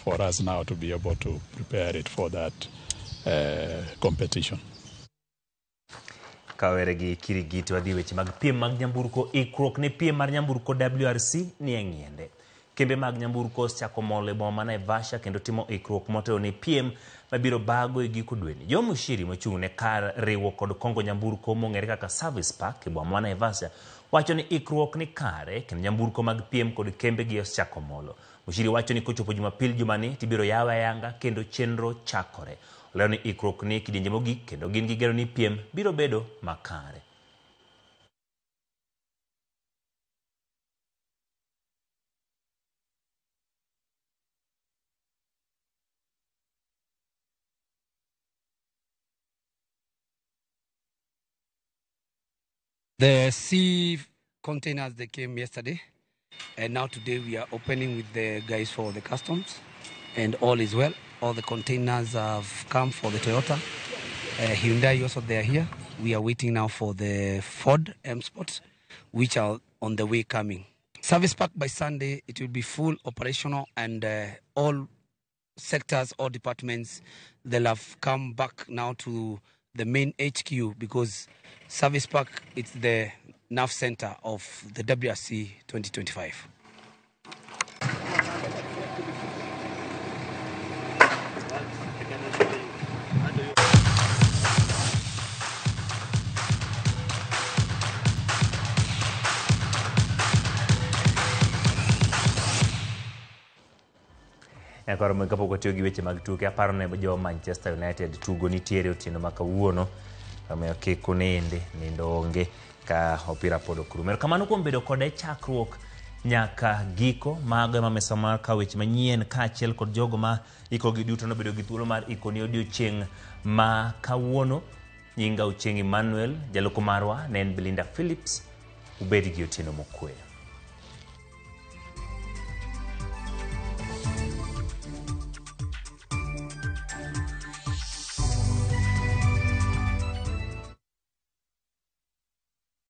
for us now to be able to prepare it for that competition. Kawere gi Kirigiti wadhi weche mag piem mag nyamburko. Ikruok ne piem mar nyamburko WRC ni e ng'iende. Kembe mag nyamburko osechako mol e boma ma Naivasha kendo timo ikruok motelo ne piem mabiro bago e giko dweni. Joe Mushiri mochung' ne kar riwo kod kongo nyamburko mong'ere kaka Service Park e boma ma Naivasha wacho ni ikruok ni kare kendo nyamburko mag piem kod kembegi osechako molo. Mushiri wacho ni kochopo Jumapil jumani tibiro yawe ayanga kendo chenro chakore. Olero ni ikruok ni e kidienje mogik kendo gin gi geno ni piem biro bedo makare. The sea containers, they came yesterday, and now today we are opening with the guys for the customs, and all is well. All the containers have come for the Toyota. Hyundai also, they are here. We are waiting now for the Ford M Sport, which are on the way coming. Service Park by Sunday, it will be full operational, and all sectors, all departments, they'll have come back now to the main HQ, because Service Park, it's the nerve center of the WRC 2025. Nyakoro kapok watiyo gi weche mag tuke, aparo ne jo Manchester United tugo nitiere otieno ma kawuono, omiyo kik unindi, nindo onge ka opira pod ok rumo. Erokamano kuom bedo kode chakruok nyaka giko. Mago ema mesa mar kawo weche manyien kaachiel kod jogo ma ikogi duto nobedo gi thuolo mar ikoni odiochieng' ma kawuono. Nyinga Ochieng' Emmanuel, jaloko marwa ne en Belinda Phillips. Ubed gi otieno mokwe.